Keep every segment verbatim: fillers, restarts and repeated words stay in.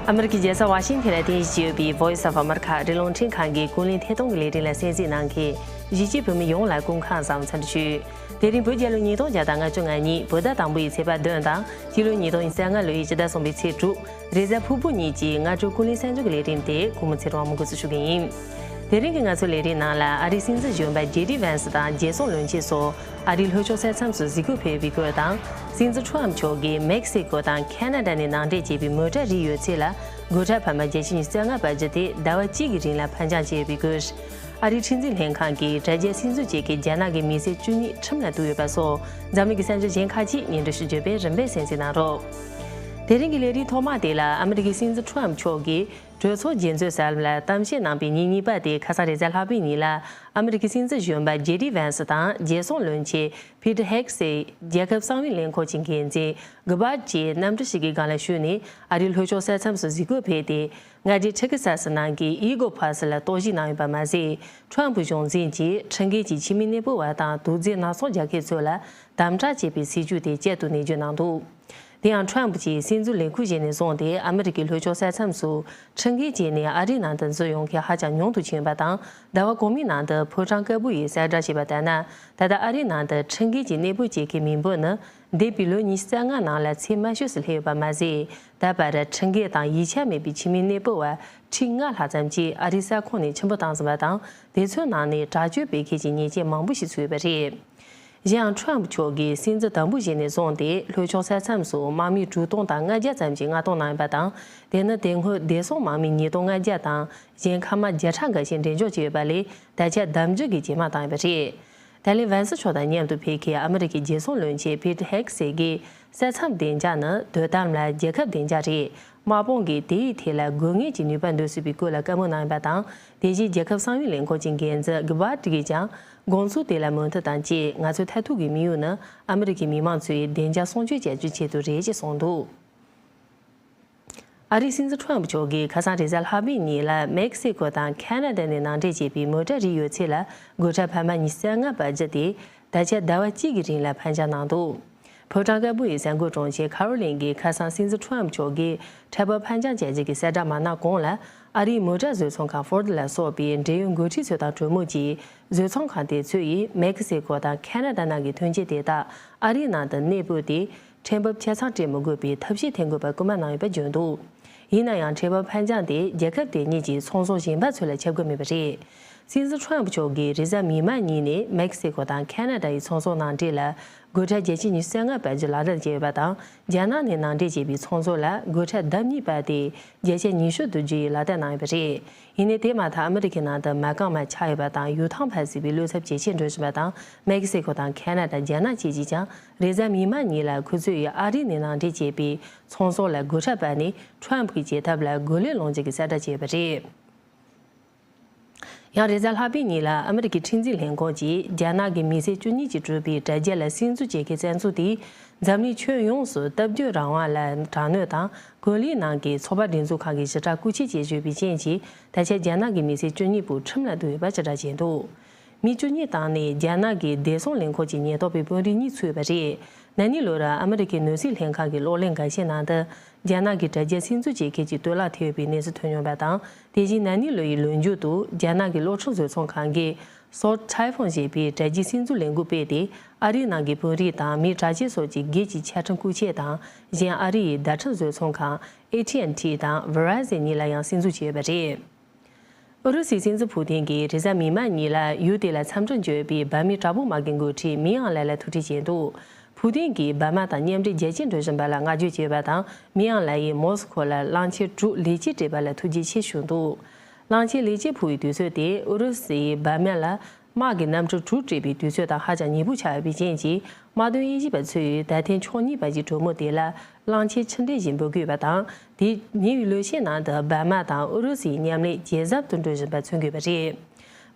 ཨ་མི་རི་ཀའི་རྒྱལ་ས་ཝ་ཤིང་ཐན་ལ་རྟེན་གཞི་བྱས་ཡོད་པའི་Voice of America ཨ་རིའི་རླུང་འཕྲིན་ཁང་གི་ཀུན་གླེང་ཐད་གཏོང་གི་ལས་རིམ་ལ་གསན་གཟིགས་གནང་མཁན་གཞིས་བྱེས་བོད་མི་ཡོངས་ལ་སྐུ་ཁམས་བཟང་འཚམས་འདྲི་ཞུ། དེ་རིང་བོད་རྒྱལ་ལོ་ཉིས་སྟོང་བརྒྱ་དང་ལྔ་བཅུ་ང་གཉིས་བོད་ཟླ་དང་པོ་ཡི་ཚེས་པ་བདུན་དང་སྤྱི་ལོ་ཉིས་སྟོང་ཉི་ཤུ་རྩ་ལྔ་ལོ་ཡི་སྤྱི་ཟླ་གསུམ་པའི་ཚེས་དྲུག་རེས་གཟའ་ཕུར་བུ་ཉིན་གྱི་སྔ་དྲོ་ཀུན་གླེང་གསར་འགྱུར་གྱི་ལས་རིམ་དེ་གུང་མོ་ཚེ་རིང་དབང་མོ་འགོ་འཛུགས་ཞུ་གི་ཡིན། དེ་རིང་གི་ང་ཚོའི་ལས་རིམ་ནང་ལ་ཨ་རིའི་སྲིད་འཛིན་གཞོན་པ་ཇེ་ཌི་ཝན་སི་དང་རྒྱལ་སྲུང་བློན་ཆེན་སོགས་ཨ་རིའི་ལྷོ་ཕྱོགས་ས་མཚམས་སུ་གཟིགས་སྐོར་ཕེབས་པའི་སྐོར་དང་། སྲིད་འཛིན་ཁྲོམ་མཆོག་གིས་མེག་སི་ཀོ་དང་ཁ་ན་ཌ་ནས་ནང་འདྲེན་བྱས་པའི་མོ་ཊ་རིགས་ཡོད་ཚད་ལ་སྒོ་ཁྲལ་འཕར་མ་བརྒྱ་ཆ་ཉི་ཤུ་རྩ་ལྔ་སྤར་རྒྱུ་དེ་ཟླ་བ་གཅིག་གི་རིང་ལ་ཕར་འགྱངས་བྱས་ཡོད་པའི་སྐོར། ཨ་རིའི་ཁྲིམས་འཛིན་ལྷན་ཁང་གིས་དྲ་རྒྱའི་སྲིད་འཛུལ་བྱེད་མཁན་རྒྱ་ནག་གི་མི་སེར་བཅུ་གཉིས་ཁྲིམས་ལ་གཏུགས་ཡོད་པ་སོགས་འཛམ་གླིང་གི་གསར་འགྱུར་གཞན་ཁག་ཅིག་སྙན་སྒྲོན་ཞུ་རྒྱུ་ཡིན་པས་རིམ་པས་གསན་གཟིགས་གནང་རོགས། དེ་རིང་གི་ལས་རིམ་ཐོག་མ་དེ་ལ་ཨ་མི་རི་ཀའི་སྲིད་འཛིན་ཁྲོམ་མཆོག་གིས་གྲོས་ཚོགས་རྒྱུན་ཚོགས་གསར་ལ་གཏམ་བཤད་གནང་པའི་ཉིན་གཉིས་པ་དེ་ཁ་སང་རེས་གཟའ་ལྷག་པའི་ཉིན་ལ་ཨ་མི་རི་ཀའི་སྲིད་འཛིན་གཞོན་པ་ཇེ་ཌི་ཝན་སི་དང་རྒྱལ་སྲུང་བློན་ཆེན་ཕི་ཏྲ་ཧེག་སི། རྒྱལ་ཁབ་གསང་བའི་ལས་ཁུངས་ཀྱི་འགན་འཛིན་གི་བྷར་ཌི་བཅས་གནམ་གྲུ་ཞིག་གི་སྒང་ལ་ཞུགས་ནས་ཨ་རིའི་ལྷོ་ཕྱོགས་ས་མཚམས་སུ་གཟིགས་སྐོར་ཕེབས་ཏེ། མངའ་སྡེ་ཁྲི་ཀ་ས་སི་ནང་གི་ཨི་གོ་ཕ་སི་ལ་གཏོར་བཤིག་གནང་ཡོད་པ་མ་ཟད། ཁྲོམ་གཞུང་འཛིན་གྱིས་ཁྲིམས་འགལ་གྱིས་ཕྱི་མི་གནས་སྤོ་བ་དང་དུག་རྫས་སྣ་ཚོགས་རྒྱག་མཁན་ཚོ་ལ་དམ་དྲག་བྱེད་པའི་སྲིད་ཇུས་དེ་བསྐྱར་དུ་ནན་བརྗོད་གནང་འདུག་དེ་ཡང་ཁྲོམ་གྱིས་སྲིད་འཛུལ་ལས་འཁུར་བཞེས་ནས་བཟུང་སྟེ་ཨ་མི་རི་ཀའི་ལྷོ་ཕྱོགས་ས་མཚམས་སུ་ཁྲིམས་འགལ་བྱས་ནས་ཨ་རིའི་ནང་དུ་འཛུལ་ཡོང་མཁན་ཧ་ཅང་ཉུང་དུ་ཕྱིན་པ་དང་། ཟླ་བ་གོང་མའི་ནང་དུ་ཕོ་བྲང་དཀར་པོ་ཡིས་གསལ་བསྒྲགས་བྱས་པ་ལྟར་ན། ད་ལྟ་ཨ་རིའི་ནང་དུ་ཁྲིམས་འགལ་གྱིས་གནས་སྤོ་བྱེད་མཁན་མི་འབོར་ནི་འདས་པའི་ལོ་ཉི་ཤུ་རྩ་ལྔ་ནང་ལ་ཚད་དམའ་ཤོས་སུ་སླེབས་ཡོད་པ་མ་ཟད། ད་བར་ཁྲིམས་འགལ་དང་ཡིག་ཆ་མེད་པའི་ཕྱི་མི་གནས་སྤོ་བ་ཁྲི་ལྔ་ལྷག་ཙམ་ཅིག་ཨ་རིའི་ས་ཁོངས་ནས་ཕྱིར་འབུད་བཏང་ཟིན་པ་དང་། དེ་ཚོའི་ནང་ནས་དྲག་སྤྱོད་སྤེལ་མཁན་གྱི་ཉེས་ཆད་མང་པོ་ཞིག་ཚུད་ཡོད་པ་རེད། གཞན་ཡང་ཁྲོམ་མཆོག་གིས་སྲིད་འཛིན་དམ་འབུལ་བཞེས་ནས་བཟུང་སྟེ་ལྷོ་ཕྱོགས་ས་མཚམས་སུ་དམག་མི་དྲུག་སྟོང་དང་ལྔ་བརྒྱ་ཙམ་གྱི་མངགས་གཏོང་གནང་ཡོད་པ་དང་། དེ་ནི་དེ་སྔོན་བདེ་སྲུང་དམག་མི་ཉིས་སྟོང་ལྔ་བརྒྱ་དང་གཞན་མཁའ་དམག་བརྒྱ་ཕྲག་འགའ་ཞིག་འགྲེམས་འཇོག་བྱས་ཡོད་པ་ལས་ད་ཆ་ལྡབ་འགྱུར་གྱིས་ཇེ་མང་བཏང་ཡོད་པ་རེད། ད་ལན་ཝན་སི་མཆོག་དང་མཉམ་དུ་ཕེབས་མཁན་ཨ་མི་རི་ཀའི་རྒྱལ་སྲུང་བློན་ཆེན་ཕིཊ་ཧེག་སི་གིས་ས་མཚམས་བདེ་འཇགས་ནི་དོ་དམ་ལ་རྒྱལ་ཁབ་བདེ་འཇགས་རེད། དམག་དཔུང་གིས་དེའི་ཐད་ལ་དགོས་ངེས་ཀྱི་ནུས་པ་འདོན་སྲིད་པའི་སྐོར་ལ་བཀའ་མོལ་གནང་ཡོད་པ་དང་། དེ་བཞིན་རྒྱལ་ཁབ་གསང་བའི་ལས་ཁུངས་ཀྱི་འགན་འཛིན་གི་བྷར་ཏི་གིས་ཀྱང་དགོངས་ཚུལ་དེ་ལ་མོས་མཐུན་དང་བཅས། ང་ཚོའི་མཐར་ཐུག་གི་དམིགས་ཡུལ་ནི་ཨ་མི་རི་ཀའི་མི་མང་ཚོའི་བདེ་འཇགས་སྲུང་སྐྱོབ་བྱ་རྒྱུའི་ཆེད་དུ་རེད་ཅེས་གསུངས་འདུག་ཨ་རིའི་སྲིད་འཛིན་ཁྲོམ་མཆོག་གིས་ཁ་སང་རེས་གཟའ་ལྷག་པའི་ཉིན་ལ་མེག་སི་ཀོ་དང་ཁ་ན་ཌ་ནས་ནང་འདྲེན་བྱས་པའི་མོ་ཊ་རིགས་ཡོད་ཚད་ལ་སྒོ་ཁྲལ་འཕར་མ་ཉི་ཤུ་རྩ་ལྔ་སྤར་རྒྱུ་དེ་ད་ཆ་ཟླ་བ་གཅིག་གི་རིང་ལ་ཕར་འགྱངས་གནང་འདུག་ཕོ་བྲང་དཀར་པོ་ཡི་གསར་འགོད་དྲུང་ཆེ་ཁ་རོ་ལིན་གྱིས་ཁ་སང་སྲིད་འཛིན་ཁྲོམ་མཆོག་གིས་ཁྲལ་འཕར་ཕར་འགྱངས་བྱ་རྒྱུ་གྱི་གསལ་བསྒྲགས་མ་གནང་གོང་ལ། ཨ་རིའི་མོ་ཊ་བཟོ་ཚོང་ཁང་ཧྥོར་ཌི་ལ་སོགས་པའི་འབྲེལ་ཡོད་འགོ་ཁྲིད་ཚོ་དང་གྲོས་མོལ་གྱིས། བཟོ་ཚོང་ཁང་དེ་ཚོ་ཡིས་མེག་སི་ཀོ་དང་ཁ་ན་ཌ་ནང་གི་ཐོན་སྐྱེད་དེ་དག་ཨ་རིའི་ནང་དུ་གནས་སྤོས་ཏེ། ཁྲལ་འབབ་ཆ་ཚང་སྤྲད་མི་དགོས་པའི་ཐབས་ཤེས་འཐེན་དགོས་པར་སྐུལ་མ་གནང་ཡོད་པ་བརྗོད་འདུག་ཡིན་ན་ཡང་། ཁྲལ་འབབ་ཕར་འགྱངས་དེ་རྒྱལ་ཁབ་དེ་གཉིས་ཀྱི་ཚོང་ཟོག་གཞན་པ་ཚོ་ལ་ཁྱབ་ཀྱི་མེད་པ་རེད། སྲིད་འཛིན་ཁྲོམ་མཆོག་གིས་རེས་གཟའ་མིག་དམར་ཉིན་ནས་མེག་སི་ཀོ་དང་ཁ་ན་ཌ་ཡི་ཚོང་ཟོག་ནང་འདྲེན་ལ་སྒོ་ཁྲལ་བརྒྱ་ཆ་ཉི་ཤུ་རྩ་ལྔ་སྤར་རྒྱུ་ལག་བསྟར་བྱས་ཡོད་པ་དང་། རྒྱ་ནག་ནས་ནང་འདྲེན་བྱས་པའི་ཚོང་ཟོག་ལ་སྒོ་ཁྲལ་ལྡབ་གཉིས་སྤར་ཏེ་བརྒྱ་ཆ་ཉི་ཤུ་བསྡུ་རྒྱུ་ཡི་ལག་བསྟར་གནང་ཡོད་པ་རེད། ཡིན་ནའི་དེ་མ་ཐག་ཨ་མི་རི་ཀའི་ནང་དུ་མ་རྐང་མ་ཆག་ཡོད་པ་དང་ཡུལ་ཐང་འཕར་སྲིད་པའི་བློ་འཚབ་ཇེ་ཆེར་འགྲོ་བཞིན་པ་དང་། མེག་སི་ཀོ་དང་ཁ་ན་ཌ། རྒྱ་ནག་བཅས་ཀྱིས་ཀྱང་རེས་གཟའ་མིག་དམར་ཉིན་ལ་ཁོ་ཚོས་ཡི་ཨ་རི་ནས་ནང་འདྲེན་བྱས་པའི་ཚོང་ཟོག་ལ་སྒོ་ཁྲལ་སྤར་ནས་ཁྲོམ་གྱི་བྱེད་ཐབས་ལ་རྒོལ་ལན་སློང་རྒྱུ་གི་གསལ་བསྒྲགས་བྱས་ཡོད་པ་རེད། ཡང་རེས་གཟའ་ལྷག་པའི་ཉིན་ལ་ཨ་མི་རི་ཀའི་ཁྲིམས་འཛིན་ལྷན་ཁང་གིས་རྒྱ་ནག་གི་མི་སེར་བཅུ་གཉིས་ཀྱིས་གྲུབ་པའི་དྲ་རྒྱ་ལ་སྲིད་འཛུལ་བྱེད་མཁན་བཙན་འཛུལ་དེས་འཛམ་གླིང་ཁྱོན་ཡོངས་སུ་སྟབས་བདེའི་རང་དབང་ལ་དྲག་གནོན་དང་། གོ་ལའི་ནང་གི་ཚོགས་པ་སྒྲིག་འཛུགས་ཁང་གི་ཞིབ་ཕྲ་བཀོལ་སྤྱོད་བྱེད་བཞིན་པའི་རྐྱེན་གྱིས། ད་ཆ་རྒྱ་ནག་གི་མི་སེར་བཅུ་གཉིས་པོ་ཁྲིམས་ལ་གཏུགས་ཡོད་པ་ཕྱིར་བསྒྲགས་བྱས་འདུག་མི་བཅུ་གཉིས་དང་ནི་རྒྱ་ནག་གི་བདེ་སྲུང་ལས་ཁུངས་ཀྱི་ཉེན་རྟོག་པའི་དཔོན་རིགས་གཉིས་ཚུད་ཡོད་པ་རེད། ན་ནིང་ལོར་ཨ་མི་རི་ཀའི་ནོར་སྲིད་ལྷན་ཁང་གི་གློག་ཀླད་འགའ་ཤས་ནང་དུ་རྒྱ་ནག་གི་དྲ་རྒྱ་སྲིད་འཛུལ་བྱེད་མཁན་གྱི་གཏོར་བརླག་ཐེབས་ཡོད་པའི་གནས་ཚུལ་ཐོན་ཡོང་བ་དང་། དེ་བཞིན་ན་ནིང་ལོ་ཡི་ལོ་མཇུག་ཏུ་རྒྱ་ནག་གི་གློག་འཕྲིན་བཟོ་ཚོང་ཁང་གིས་Salt Typhoon ཞེས་པའི་དྲ་རྒྱའི་སྲིད་འཛུལ་ལས་འགུལ་སྤེལ་ཏེ། ཨ་རིའི་ནང་གི་དཔོན་རིགས་དང་མི་དྲག་ཅན་སོགས་ཀྱི་སྒེར་གྱི་ཆ་འཕྲིན་བཀོལ་ཆས་དང་། གཞན་ཨ་རི་ཡི་བརྡ་འཕྲིན་བཟོ་ཚོང་ཁང་ཨེ་ཐི་ཨེན་ཐི་དང་Verizon གཉིས་ལ་ཡང་སྲིད་འཛུལ་བྱས་ཡོད་པ་རེད། ཨུ་རུ་སུའི་སྲིད་འཛིན་ཕུ་ཏིན་གྱིས་རེས་གཟའ་མིག་དམར་ཉིན་ལ་ཡུལ་དེ་ལ་འཚམས་འདྲིར་འབྱོར་བའི་འབར་མའི་དྲག་པོའི་དམག་གི་འགོ་ཁྲིད་མིན་ཨང་ལའེ་ལ་ཐུག་འཕྲད་བྱས་འདུག་ཕུ་ཏིན་གྱིས་འབར་མ་དང་མཉམ་འབྲེལ་རྒྱ་ཆེར་འགྲོ་བཞིན་པ་ལ་བསྔགས་བརྗོད་བྱས་པ་དང་། མིན་ཨང་ལའེ་ཡིས་མོ་སི་ཁོ་ལ་གླང་ཆེན་དྲུག་ལེགས་སྐྱེས་སྤྲད་པ་ལ་ཐུགས་རྗེ་ཆེ་ཞུས་འདུག་གླང་ཆེན་ལེགས་སྐྱེས་ཕུལ་བའི་དུས་ཚོད་དེ་ཨུ་རུ་སུ་ཡིས་འབར་མ་ལ་དམག་གི་གནམ་གྲུ་དྲུག་སྤྲད་པའི་དུས་ཚོད་དང་ཧ་ཅང་ཉེ་པོ་ཆགས་ཡོད་པའི་རྐྱེན་གྱིས། དམག་དོན་དབྱེ་ཞིབ་པ་ཚོས་ད་ཐེངས་ཕྱོགས་གཉིས་བར་གྱི་གྲོས་མོལ་དེ་ལ་གླང་ཆེན་ཆུ་འདྲེན་བཞིན་འབོད་སྐུལ་བ་དང་། དེ་ཉེ་བའི་ལོ་ཤས་ནང་དུ་འབར་མ་དང་ཨུ་རུ་སུའི་མཉམ་ལས་ཇེ་ཟབ་ཏུ་འགྲོ་བཞིན་པ་མཚོན་དགོས་པ་རེད།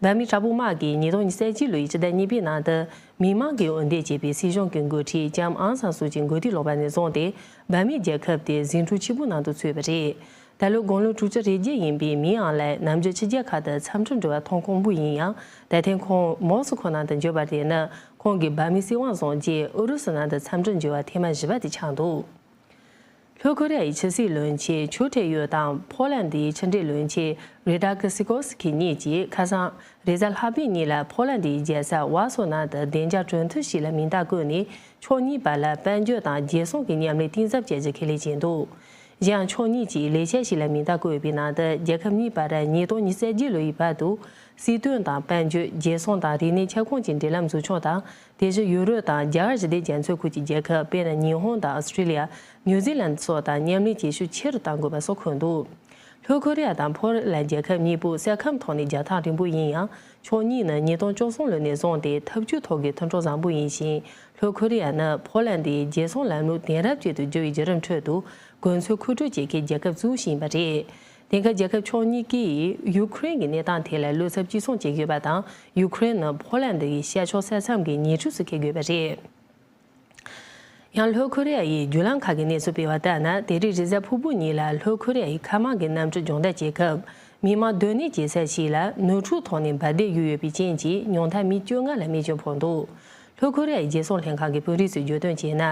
འབར་མའི་དྲག་པོའི་དམག་གིས་ཉིས་སྟོང་ཉི་ཤུ་རྩ་གཅིག་ལོའི་ཕྱི་ཟླ་གཉིས་པའི་ནང་དུ་མི་མང་གིས་འོས་འདེམས་བྱས་པའི་སྲིད་གཞུང་གི་འགོ་ཁྲིད་ལྕམ་ཨང་སང་སུ་ཅི་འགོ་ཁྲིད་ལོག་པ་ནས་བཟུང་སྟེ། འབར་མའི་རྒྱལ་ཁབ་དེ་ཟིང་འཁྲུག་ཆེན་པོའི་ནང་དུ་ཚུད་པ་རེད། ད་ལོ་དགུང་ལོ་དྲུག་ཅུ་རེ་བརྒྱད་ཡིན་པའི་མིན་ཨང་ལའེ་ནམ་རྒྱུན་ཕྱི་རྒྱལ་ཁག་ཏུ་འཚམས་འདྲིར་འགྲོ་བ་མཐོང་དཀོན་པོ་ཡིན་ཡང་། ད་ཐེངས་ཁོང་མོ་སི་ཁོ་ནང་དུ་འབྱོར་བ་དེ་ནི་ཁོང་གིས་འབར་མའི་སྲིད་དབང་བཟུང་རྗེས་ཨུ་རུ་སུ་ནང་དུ་འཚམས་འདྲིར་འབྱོར་བ་ཐེངས་མ་བཞི་པ་དེ་ཆགས་འདུག་ལྷོ་ཁོ་རེ་ཡའི་ཕྱི་སྲིད་བློན་ཆེན་ཆོ་ཁྲེ་ཡོ་དང་ཕོ་ལན་ཌིའི་ཕྱི་འབྲེལ་བློན་ཆེན་རེ་ཏཱ་ཀི་སི་ཀོ་སི་ཁི་གཉིས་ཀྱིས་ཁ་སང་རེས་གཟའ་ལྷག་པའི་ཉིན་ལ་ཕོ་ལན་ཌིའི་རྒྱལ་ས་ཝར་སོ་ནང་དུ་བདེ་འཇགས་གྲོས་མཐུན་ཞིག་ལ་མིང་རྟགས་བཀོད་ནས་ཕྱོགས་གཉིས་བར་ལ་དཔལ་འབྱོར་དང་རྒྱལ་སྲུང་གི་མཉམ་ལས་གཏིང་ཟབ་བྱ་རྒྱུ་ཁས་ལེན་བྱས་འདུག། གཞན་ཡང་ཕྱོགས་གཉིས་ཀྱིས་ལས་འཆར་ཞིག་ལ་མིང་རྟགས་བཀོད་པའི་ནང་དུ་རྒྱལ་ཁབ་གཉིས་བར་ཉིས་སྟོང་ཉི་ཤུ་རྩ་བརྒྱད་ལོ་ཡི་བར་དུ་སྲིད་དོན་དང་དཔལ་འབྱོར། རྒྱལ་སྲུང་དང་རིག་གནས་ཁྱབ་ཁོངས་ཀྱི་འབྲེལ་ལམ་འཛུགས་སྐྱོང་དང་། དེ་བཞིན་ཡུ་རོབ་དང་རྒྱ་གར་ཞི་བདེ་རྒྱ་མཚོའི་ཁུལ་གྱི་རྒྱལ་ཁབ་དཔེར་ན་ཉི་ཧོང་དང་ཨོ་སི་ཀྲི་ལི་ཡ། ནིའུ་ཛི་ལན་སོགས་དང་མཉམ་ལས་བྱེད་ཤུགས་ཆེ་རུ་གཏང་དགོས་པ་སོགས་འཁོད་འདུག། ལྷོ་ཁོ་རེ་ཡ་དང་ཕོ་ལན་རྒྱལ་ཁབ་གཉིས་པོ་ས་ཁམས་ཐོག་ནས་རྒྱལ་ཐང་རིང་པོ་ཡིན་ཡང་། ཕྱོགས་གཉིས་ནི་ཉིས་སྟོང་བཅུ་གསུམ་ལོ་ནས་བཟུང་སྟེ་འཐབ་ཇུས་ཐོག་གི་མཐུན་གྲོགས་བཟང་པོ་ཡིན་ཞིང་། ལྷོ་ཁོ་རེ་ཡ་ནི་ཕོ་ལན་ཌིའི་རྒྱལ་སྲུང་ལམ་ལུགས་དེང་རབས་ཅན་དུ་བསྒྱུར་བའི་བརྒྱུད་རིམ་ཁྲོད་དུ་དགོས་མཚོན་མཁོ་སྤྲོད་བྱེད་མཁན་རྒྱལ་ཁབ་གཙོ་བོ་ཞིག་ཡིན་པ་རེད། དེང་སྐབས་རྒྱལ་ཁབ་ཕྱོགས་གཉིས་ཀས་ཡུ་ཁུ་རེན་གྱི་གནས་སྟངས་ཐད་ལ་བློ་འཚབ་གཅིག་མཚུངས་བྱེད་དགོས་པ་དང་། ཡུ་ཁུ་རེན་ནི་ཕོ་ལན་ཌི་ཡི་ཤར་ཕྱོགས་ས་མཚམས་ཀྱི་ཉེ་འཁྲིས་སུ་འཁེལ་དགོས་པ་རེད། ཡང་ལྷོ་ཁོ་རེ་ཡ་ཡི་བརྒྱུད་ལམ་ཁག་གི་གནས་ཚུལ་སྤེལ་བ་ལྟར་ན། དེ་རིང་རེས་གཟའ་ཕུར་བུ་ཉིན་ལ་ལྷོ་ཁོ་རེ་ཡ་ཡི་མཁའ་དམག་གི་གནམ་གྲུ་སྦྱོང་བརྡར་བྱེད་སྐབས། མི་མང་སྡོད་གནས་བྱེད་ས་ཞིག་ལ་ནོར་འཁྲུལ་ཐོག་ནས་འབར་མདེལ་གཡུགས་ཡོད་པའི་རྐྱེན་གྱིས་ཉུང་མཐར་མི་བཅོ་ལྔ་ལ་རྨས་སྐྱོན་ཕོག་འདུག། ལྷོ་ཁོ་རེ་ཡའི་རྒྱལ་སྲུང་ལྷན་ཁང་གི་དཔོན་རིགས་ཚོས་བརྗོད་དོན་བྱས་ན།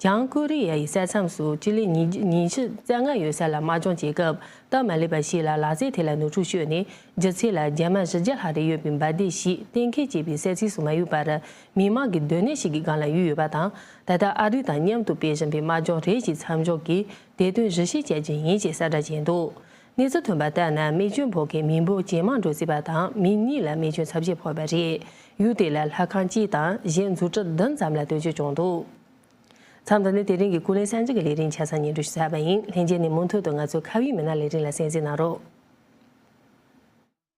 བྱང་ཀོ་རི་ཡ་ཡི་ས་མཚམས་སུ་ཅི་ལི་ཉིན་ཉིན་བཞི་རྩ་ལྔ་ཡོད་ས་ལ་དམག་སྦྱོང་བྱེད་སྐབས། སྟབས་མ་ལེགས་པ་ཞིག་ལ་ལག་རྩལ་དེ་ལ་ནོར་འཁྲུལ་ཤོར་ནས། ལྗིད་ཚད་ལ་རྒྱ་མ་བཞི་བརྒྱ་ལྷག་རེ་ཡོད་པའི་འབར་མདེལ་ཞིག་གཏན་འཁེལ་བྱས་པའི་ས་ཚིགས་སུ་མ་གཡུགས་པར། མི་མང་གི་སྡོད་གནས་ཤིག་གི་སྒང་ལ་གཡུགས་ཡོད་པ་དང་། ད་ལྟ་ཨ་རི་དང་མཉམ་དུ་སྤེལ་བཞིན་པའི་དམག་སྦྱོང་རེ་ཞིག་མཚམས་འཇོག་གིས་དེ་དོན་གཞི་བཞག་བྱ་རྒྱུ་ཡིན་ཞེས་གསལ་བསྒྲགས་བྱས་འདུག། གནས་ཚུལ་ཐོན་པ་ལྟར་ན། རྨས་སྐྱོན་ཕོག་མཁན་མི་འབོར་ཇེ་མང་འགྲོ་སྲིད་པ་དང་། མི་གཉིས་ལ་རྨས་སྐྱོན་ཚབས་ཆེ་ཕོག་པ་རེད། ཡུལ་དེ་ལ་ལྷ་ཁང་གཅིག་དང་གཞན་འཛུགས་སྐྲུན་བདུན་ཙམ་ལ་བརྟུལ་ཞུགས་བྱུང་འདུག། མཚམས་འདི་ནས་དེ་རིང་གི་ཀུན་གླེང་གསར་འགྱུར་གྱི་ལས་རིམ་ཆ་ཚང་སྙན་སྒྲོན་ཞུས་ཚར་བ་ཡིན། ལྷན་རྒྱས་ནས་མུ་མཐུད་དུ་ང་ཚོའི་ཁ་བའི་མི་སྣ་ལས་རིམ་ལ་གསན་གཟིགས་གནང་རོགས།